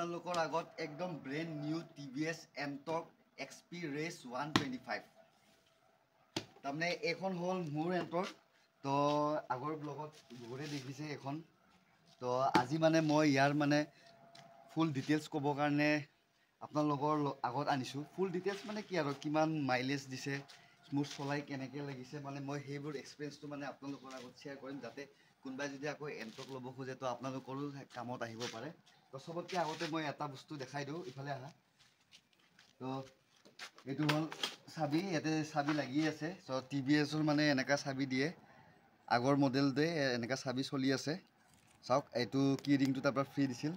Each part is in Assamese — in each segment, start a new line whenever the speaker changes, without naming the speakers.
আপোনালোকৰ আগত একদম brand new TVS Ntorq XP Race 125। তাৰমানে এইখন হ'ল মোৰ এণ্টৰ্ক। তো আগৰ ব্লগত বহুতে দেখিছে এইখন। তো আজি মানে মই ইয়াৰ মানে ফুল ডিটেইলছ ক'বৰ কাৰণে আপোনালোকৰ আগত আনিছোঁ। ফুল ডিটেইলছ মানে কি আৰু কিমান মাইলেজ দিছে, মোৰ চলাই কেনেকৈ লাগিছে, মানে মই সেইবোৰ এক্সপিৰিয়েঞ্চটো মানে আপোনালোকৰ আগত শ্বেয়াৰ কৰিম, যাতে কোনোবাই যদি আকৌ এণ্টৰ্ক ল'ব খোজে তো আপোনালোকৰো কামত আহিব পাৰে। তো চবতকৈ আগতে মই এটা বস্তু দেখাই দিওঁ, ইফালে আহা। তো এইটো হ'ল চাবি, ইয়াতে চাবি লাগি আছে। চ' টি ভি এছৰ মানে এনেকুৱা চাবি দিয়ে, আগৰ মডেলটোৱে এনেকুৱা চাবি চলি আছে। চাওক, এইটো কি ৰিংটো তাৰ পৰা ফ্ৰী দিছিল।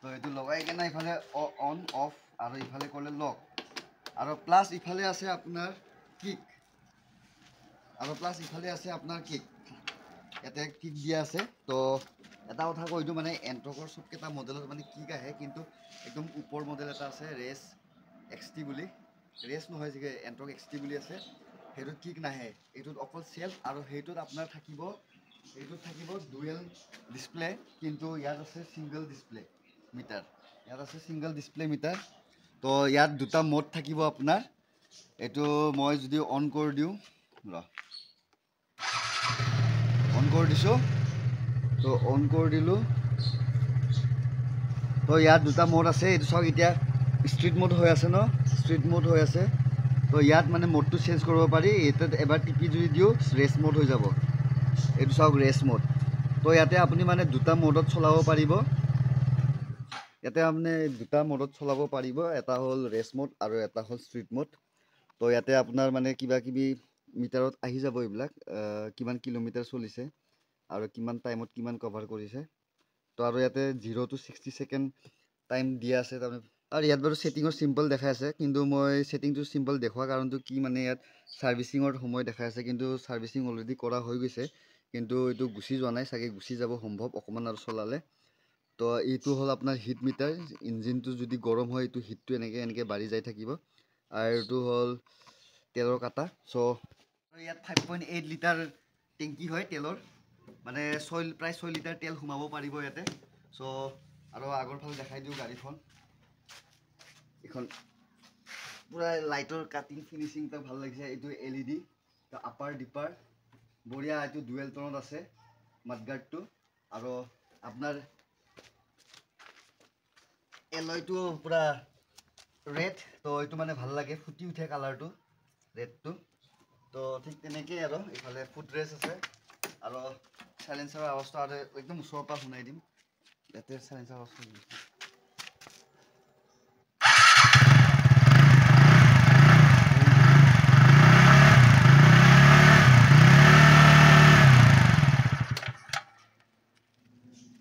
তো এইটো লগাই কেনে ইফালে অন অফ আৰু ইফালে কৰিলে লক, আৰু প্লাছ ইফালে আছে আপোনাৰ কিক, আৰু প্লাছ ইফালে আছে আপোনাৰ কিক, ইয়াতে কিক দিয়া আছে। তো এটা কথা কৈ দিওঁ, মানে এণ্টৰ্কৰ চবকেইটা মডেলত মানে কিক আহে, কিন্তু একদম ওপৰ মডেল এটা আছে ৰেচ এক্স টি বুলি, ৰেচ নহয় চাগে, এণ্টৰ্ক এক্স টি বুলি আছে, সেইটোত কিক নাহে, এইটোত অকল চেল্ফ। আৰু সেইটোত আপোনাৰ থাকিব, এইটোত থাকিব ডুৱেল ডিছপ্লে, কিন্তু ইয়াত আছে ছিংগল ডিছপ্লে মিটাৰ, ইয়াত আছে ছিংগল ডিছপ্লে মিটাৰ। তো ইয়াত দুটা মোড থাকিব আপোনাৰ। এইটো মই যদি অন কৰি দিওঁ, ৰ অন কৰি দিছোঁ, তো অন কৰি দিলোঁ। তো ইয়াত দুটা মোড আছে, এইটো চাওক এতিয়া ষ্ট্ৰীট মোড হৈ আছে ন, ষ্ট্ৰীট মোড হৈ আছে। তো ইয়াত মানে মোডটো চেঞ্জ কৰিব পাৰি, এইটোত এবাৰ টিপি যদি দিওঁ ৰেচ মোড হৈ যাব, এইটো চাওক ৰেচ মোড। তো ইয়াতে আপুনি মানে দুটা মোডত চলাব পাৰিব, ইয়াতে আপুনি দুটা মোডত চলাব পাৰিব, এটা হ'ল ৰেচ মোড আৰু এটা হ'ল ষ্ট্ৰীট মোড। তো ইয়াতে আপোনাৰ মানে কিবা কিবি মিটাৰত আহি যাব এইবিলাক, কিমান কিলোমিটাৰ চলিছে আৰু কিমান টাইমত কিমান কভাৰ কৰিছে। তো আৰু ইয়াতে 0 to 60 second time দিয়া আছে। তাৰমানে আৰু ইয়াত বাৰু ছেটিঙৰ চিম্পল দেখাই আছে, কিন্তু মই ছেটিংটো চিম্পল দেখুওৱা কাৰণটো কি, মানে ইয়াত ছাৰ্ভিচিঙৰ সময় দেখাই আছে, কিন্তু ছাৰ্ভিচিং অলৰেডি কৰা হৈ গৈছে, কিন্তু এইটো গুচি যোৱা নাই চাগে, গুচি যাব সম্ভৱ অকণমান আৰু চলালে। তো এইটো হ'ল আপোনাৰ হিট মিটাৰ, ইঞ্জিনটো যদি গৰম হয় এইটো হিটটো এনেকৈ এনেকৈ বাঢ়ি যাই থাকিব। আৰু এইটো হ'ল তেলৰ কাটা। চ' ইয়াত 5.8 লিটাৰ টেংকি হয় তেলৰ, মানে প্ৰায় 6 লিটাৰ তেল সোমাব পাৰিব ইয়াতে। চ' আৰু আগৰ ফালে দেখাই দিওঁ গাড়ীখন, এইখন পূৰা লাইটৰ কাটিং ফিনিচিংটা ভাল লাগিছে। এইটো L E D, upper dipper বঢ়িয়া, এইটো ডুৱেল টনত আছে মাডগাৰ্ডটো। আৰু আপোনাৰ এলয়টো পূৰা ৰেড, তো এইটো মানে ভাল লাগে, ফুটি উঠে কালাৰটো ৰেডটো। তো ঠিক তেনেকেই আৰু ইফালে ফুট ৰেচ আছে, আৰু চাইলেঞ্চাৰৰ আৱাজটো আৰু একদম ওচৰৰ পৰা শুনাই দিম, ইয়াতে চাইলেঞ্চাৰ আৱাজটো।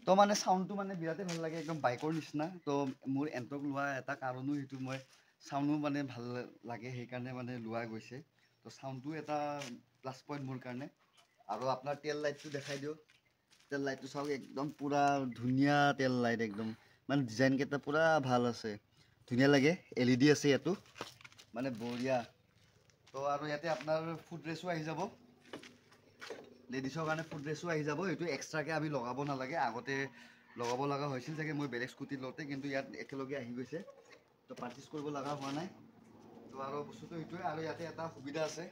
তো মানে চাউণ্ডটো মানে বিৰাটেই ভাল লাগে, একদম বাইকৰ নিচিনা। তো মোৰ এণ্টৰ্ক লোৱা এটা কাৰণো সেইটো, মই চাউণ্ডো মানে ভাল লাগে সেইকাৰণে মানে লোৱা গৈছে। তো চাউণ্ডটো এটা প্লাছ পইণ্ট মোৰ কাৰণে। আৰু আপোনাৰ তেল লাইটটো দেখাই দিওঁ, তেল লাইটটো চাওক একদম পূৰা ধুনীয়া তেল লাইট, একদম মানে ডিজাইনকেইটা পূৰা ভাল আছে, ধুনীয়া লাগে। এল ই ডি আছে ইয়াতো, মানে বঢ়িয়া। তো আৰু ইয়াতে আপোনাৰ ফুট ৰেচো আহি যাব, লেডিছৰ কাৰণে ফুট ৰেচো আহি যাব। এইটো এক্সট্ৰাকৈ আমি লগাব নালাগে, আগতে লগাব লগা হৈছিল চাগে মই বেলেগ স্কুটিত লওঁতে, কিন্তু ইয়াত একেলগে আহি গৈছে, তো পাৰ্চেছ কৰিব লগা হোৱা নাই। তো আৰু বস্তুটো এইটোৱে। আৰু ইয়াতে এটা সুবিধা আছে,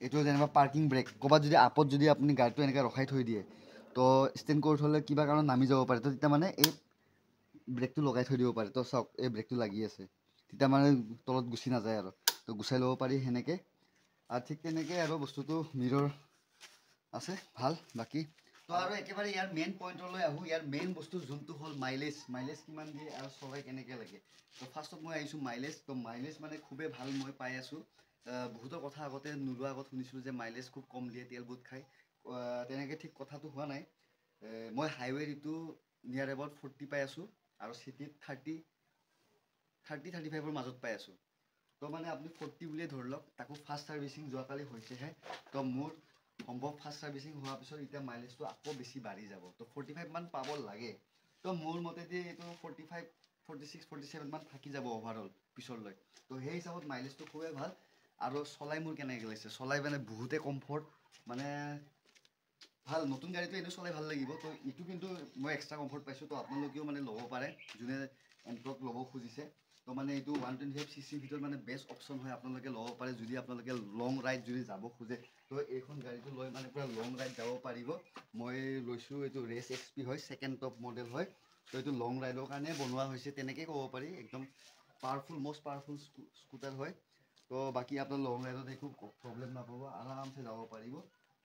এইটো যেনিবা পাৰ্কিং ব্ৰেক, ক'ৰবাত যদি আপত যদি আপুনি গাড়ীটো এনেকৈ ৰখাই থৈ দিয়ে, তো ষ্টেণ্ড কৰি থ'লে কিবা কাৰণত নামি যাব পাৰে, তো তেতিয়া মানে এই ব্ৰেকটো লগাই থৈ দিব পাৰে। তো চাওক এই ব্ৰেকটো লাগি আছে, তেতিয়া মানে তলত গুচি নাযায় আৰু, তো গুচাই ল'ব পাৰি সেনেকৈ। আৰু ঠিক তেনেকৈ আৰু বস্তুটো মিৰৰ আছে ভাল। বাকী তো আৰু একেবাৰে ইয়াৰ মেইন পইণ্টলৈ আহোঁ, ইয়াৰ মেইন বস্তু যোনটো হ'ল মাইলেজ, মাইলেজ কিমান দিয়ে আৰু চলাই কেনেকৈ লাগে। তো ফাৰ্ষ্টত মই আহিছোঁ মাইলেজ। তো মাইলেজ মানে খুবেই ভাল মই পাই আছোঁ। বহুতৰ কথা আগতে নোলোৱা আগত শুনিছিলোঁ যে মাইলেজ খুব কম দিয়ে, তেল বহুত খায়, তেনেকৈ ঠিক কথাটো হোৱা নাই। মই হাইৱেত এইটো নিয়াৰ এবাউট 40 পাই আছোঁ, আৰু চিটিত 30-35ৰ মাজত পাই আছোঁ। তো মানে আপুনি 40 বুলিয়ে ধৰি লওক, তাকো ফাৰ্ষ্ট ছাৰ্ভিচিং যোৱাকালি হৈছেহে। তো মোৰ সম্ভৱ ফাৰ্ষ্ট ছাৰ্ভিচিং হোৱাৰ পিছত এতিয়া মাইলেজটো আকৌ বেছি বাঢ়ি যাব, তো 45 মান পাব লাগে। তো মোৰ মতেদি এইটো 45, 46, 47 মান থাকি যাব অভাৰঅল পিছলৈ। তো সেই হিচাপত মাইলেজটো খুবেই ভাল। আৰু চলাই মোৰ কেনেকৈ লাগিছে, চলাই মানে বহুতেই কমফৰ্ট, মানে ভাল, নতুন গাড়ীটো এনেও চলাই ভাল লাগিব। তো এইটো কিন্তু মই এক্সট্ৰা কমফৰ্ট পাইছোঁ। তো আপোনালোকেও মানে ল'ব পাৰে, যোনে এণ্টৰ্ক ল'ব খুজিছে। তো মানে এইটো 125 চি চিৰ ভিতৰত মানে বেষ্ট অপশ্যন হয়, আপোনালোকে ল'ব পাৰে। যদি আপোনালোকে লং ৰাইড যদি যাব খোজে, তো এইখন গাড়ীটো লৈ মানে পূৰা লং ৰাইড যাব পাৰিব। মই লৈছোঁ এইটো ৰেচ এক্স পি হয়, ছেকেণ্ড টপ মডেল হয়। তো এইটো লং ৰাইডৰ কাৰণে বনোৱা হৈছে, তেনেকেই ক'ব পাৰি। একদম পাৱাৰফুল, মষ্ট পাৱাৰফুল স্কুটাৰ হয়। তো বাকী আপোনাৰ লং ৰাইডত একো প্ৰব্লেম নাপাব, আৰামছে যাব পাৰিব।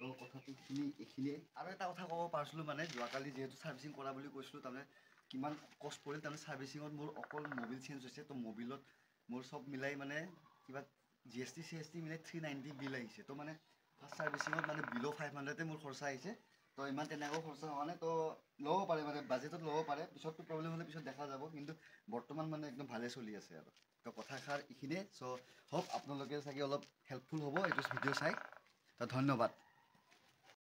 তো কথাটোখিনি এইখিনিয়ে। আৰু এটা কথা ক'ব পাৰিছিলোঁ, মানে যোৱাকালি যিহেতু ছাৰ্ভিচিং কৰা বুলি কৈছিলোঁ, তাৰমানে কিমান কষ্ট পৰিল। তাৰমানে ছাৰ্ভিচিঙত মোৰ অকল মবিল চেঞ্জ হৈছে, তো মবিলত মোৰ চব মিলাই মানে কিবা জিএছটি চিএছটি মিলাই 390 বিল আহিছে। তো মানে ফাৰ্ষ্ট ছাৰ্ভিচিঙত মানে বিল' 500-এ মোৰ খৰচা আহিছে। তো ইমান তেনেকুৱাও খৰচা হোৱা নাই। তো ল'ব পাৰে, মানে বাজেটত ল'ব পাৰে। পিছততো প্ৰব্লেম হ'লে পিছত দেখা যাব, কিন্তু বৰ্তমান মানে একদম ভালে চলি আছে। আৰু তো কথাষাৰ এইখিনিয়ে। চ' হোপ আপোনালোকে চাগে অলপ হেল্পফুল হ'ব এইটো ভিডিঅ' চাই। তো ধন্যবাদ।